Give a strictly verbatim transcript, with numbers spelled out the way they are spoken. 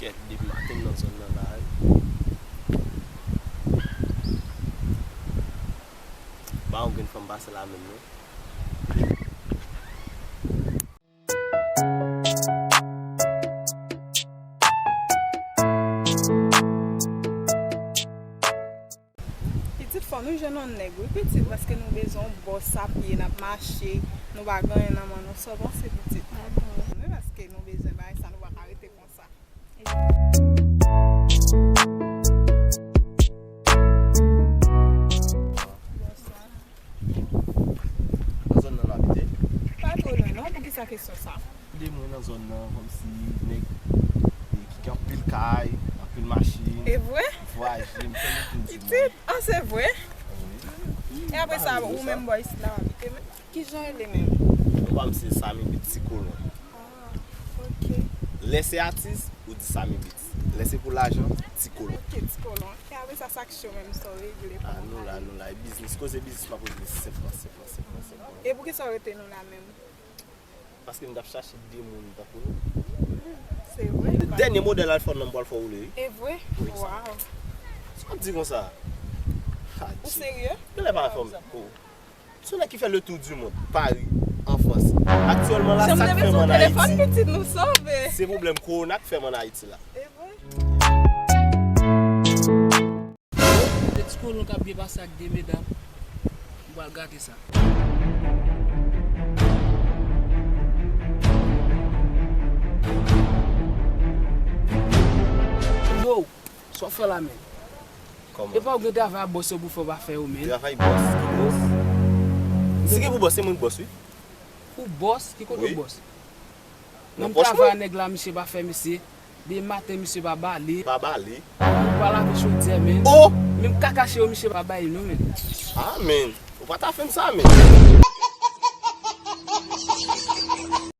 Depi maten m nan zòn nan la wi. Pa yon grenn fanm pase la menm non. Pitit, fò nou jwenn yon nèg wi pitit, paske nou bezwen yon bòs a pye n ap mache, nou pa gen anyen nan men nou. Sa w panse pitit? Wi, paske nou bezwen bagay sa, nou pa ka rete konsa. Bonswa. Nan zòn nan n abite? Pa twò lwen non, poukisa kesyon sa? Tande mwen nan zòn nan kòmsi nèg ki gen anpil kay, anpil machin. E vre? Vwayaje, m fè le tour du monde. Pitit, an se vre? Wi. E apre sa, ou menm bò isit la w abite menm? Kijan w rele menm? Non pa m se Samy Beat, Ti Kolon. Ah, ok. Lè se atis, ou di Samy Beat. Lè se pou lajan, Ti Kolon. Ok, Ti Kolon. E apre sa, sa k cho menm, sa w regle pou mwen? Ah, nou la, nou la. E biznis, koze biznis m ap regle senpman, senpman, senpman, senpman. E poukisa w rete nou la menm? Paske m t ap chache de moun tankou nou. Se vre? Dènye modèl iPhone nan m pral fè w woule wi. E vre? Wi. Waw. Sa w ap di konsa? Ha, Ou serye? Genlè pa fè m. Oh. Se yon nèg ki fè le tour du monde, Paris, an Frans. Aktyèlman la, sa k fè m ann Telefòn Ayiti, pitit nou sove. Se pwoblèm kowona k fè m ann Ayiti la. E vre? Se Ti Kolon k ap byen pase ak de medam. M pral gate sa. Yo, sa w fè la menm? Kòman? Epa w gen travay a bòs yo pou fè w pa fè yo menm? Travay bòs? Ki bòs? Si gen pou bòs, se mwen k bòs wi. Ou bòs? Ki kote Wi. w bòs? Nan Menm pòch travay a mwen. Nèg la misye pa fè mesye. De maten misye pa bale. Pa bale. Ou pa lave chodyè menm. Oh! Menm kakache yo misye pa bay non menm. Ah men, ou pa ta fè m sa men.